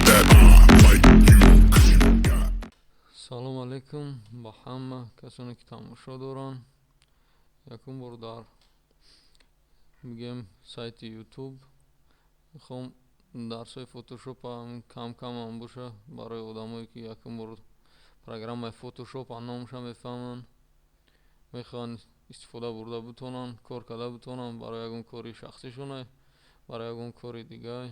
That I like you, 'cause you got. Салом алейкум ба ҳама касоне, ки тамошо доранд. Якум бор дар, мегӯем, сайти Ютуб мехоҳам дарсҳои Фотошопа кам камам боша барои одамое, ки якум бор программаи Фотошопа номаша мефаҳманд, мехоҳанд истифода бурда бутонанд, кор карда бутонанд барои ягон кори шахсишона, барои ягон кори дигар.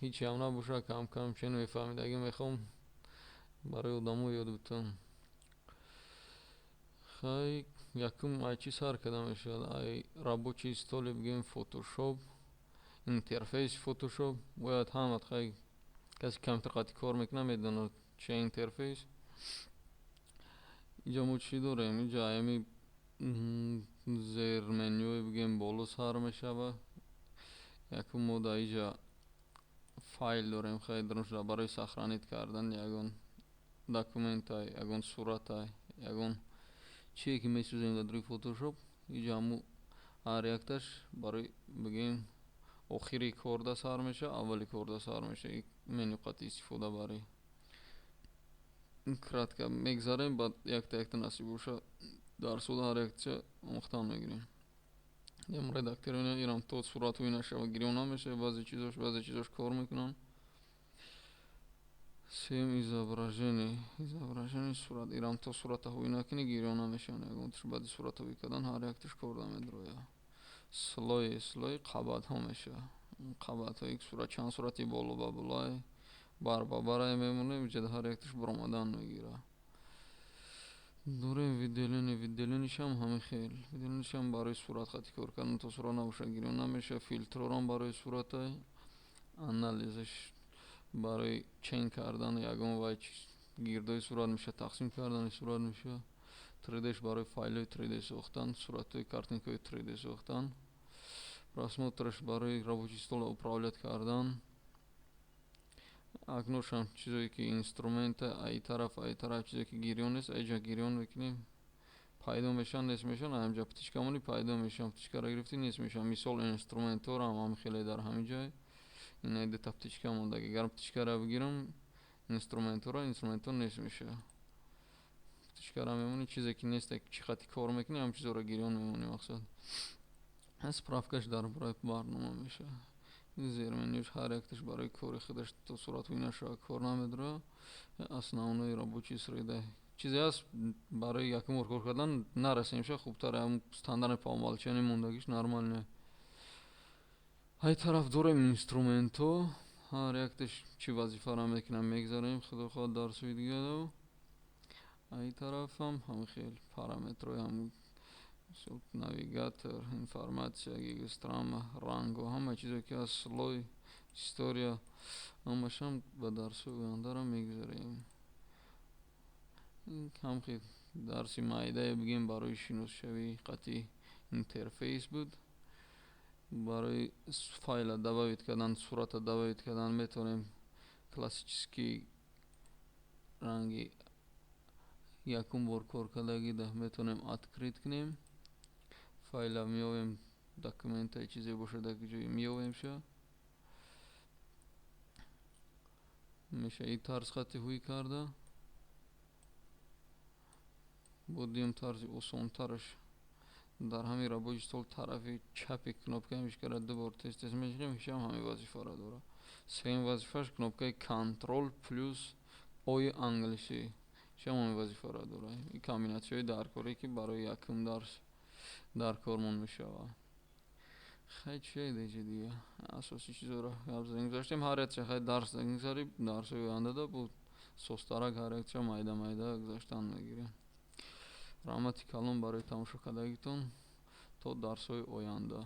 Ҳичиам набоша, кам кам чен мефаҳмидагӣ мехоҳам барои одамо ёд бутам. Хай, якум ай чӣ сар карда мешавад? Ай рабочий столе, бигӯем, Фотошоп, интерфейси Фотошоп. Бояд ҳама, хай, касе компютер қати кор мекунад, медонад, чия интерфейс. Инҷа мо чӣ дорем? Инҷа аями зерменюи, бигӯем, боло сар мешавад. Якум мо дар инҷа файл дорем. Хай, барои сохранить кардани ягон документай, ягон суратай, ягон чие, ки месӯзем дар рӯи Фотошоп. Инҷа ҳамун ҳар якташ барои, бигӯем, охири корда сар мешавад, аввали корда сар мешавад. Меню қати истифода барӣ. Кратко мегзарем, баъд якта якта, насиб боша, дарсҳода ҳар якташа омӯхтан мегирем. Ям редактор, ирам то суратҳои нашава, гирён намешавад, баъзе чизош кор мекунанд. Сеюм, изображение. Изображение сурат. Ирам то сурата ҳуй накунӣ, гирён намешаванд ягонташ. Баъди сурата ҳуй кардан ҳар якташ корда медрояд. Слой, слой қабатҳо мешавад. Қабатҳои сурат, чанд сурати боло ба болои, бар ба барай мемонем, инҷа ҳар якташ баромадан мегирад. Дорем выделение. Выделениешам ҳамин хел. Выделениешам барои сурат қати кор кардан, то сурат набошад, гирён намешавад. Филтрорам барои суратай. Анализаш барои чен кардан ягон вай гирдои сурат мешавад, тақсим кардани сурат мешавад. 3Dш барои файлҳои 3D сохтан, суратҳои, картинкаҳои 3D сохтан. Просмотраш барои рабочий стол управлять кардан. Окношам чизое, ки инструмента, аи тараф, аи тараф, чизе, ки гирён нест, аиҷа гирён мекунем, пайдо мешаванд, нест мешаванд. Аинҷа птичка монӣ, пайдо мешаванд, птичкаро гирифтӣ, нест мешаванд. Мисол, инструментҳоро ҳам хеле дар ҳамин ҷой ина дута птичка мондаги. Агар птичкаро бигирам, инструментҳоро, инструментҳо нест мешавад. Птичкаро мемонӣ, чизе ки нест, чӣ хати кор мекунӣ, ҳам чизоро гирён мемонӣ. Мақсад, справкаш дар бораи барнома мешавад. Зерменюш ҳар якташ барои кори худаш, то суратҳои нашавад, кор намедорад. Основной рабочий среда чизе ҳаст, барои якум бор кор кардан нарасем ша, хубтар стандарти по умолчанию мондагиш нормально. Ҳай тараф дорем инструментҳо, ҳар якташ чӣ вазифаро мекунам, мегзарем, худо хоҳад, дарсҳои дигаро. Ай тарафам ҳамин хел параметрҳои ҳамун, мисол, навигатор, информация, гисторама, рангҳо, ҳама чизе, ки ҳаст, слой, история, ҳамашам ба дарсҳои ояндаро мегзарем. Ҳам хел дарси майдае, бигем, барои шиносшавии қати интерфейс буд. Барои файла добавить кардан, сурата добавить кардан метавонем классический ранги якум бор кор кардагида метавонем открыть кунем файла, меёвем, документа, чизе бошад, дар ҷое меёвемша, меша. И тарз хати ҳуй карда бо дуюм тарзи осонтараш дар ҳамин рабочий стол тарафи чапи кнопкаи мишкара ду бор тез тез мечиқем, ҳишам ҳамин вазифаро дорад. Сеюм вазифааш кнопкаи Контрол плюс Ои англисӣ, ҳишам ҳамин вазифаро дорад. Ин комбинатсияҳои даркорӣ, ки барои якум дарс дар кормон мешавад. Хай, чие деҷи дига? Асосии чизоро гап задем, гузаштем. Ҳар якча, хай, дарс мегзарӣ, дарсҳои ояндада бо состарак ҳар якча майда майда гузаштан мегирем. Раҳмати калон барои тамошо кардагитон. То дарсҳои оянда.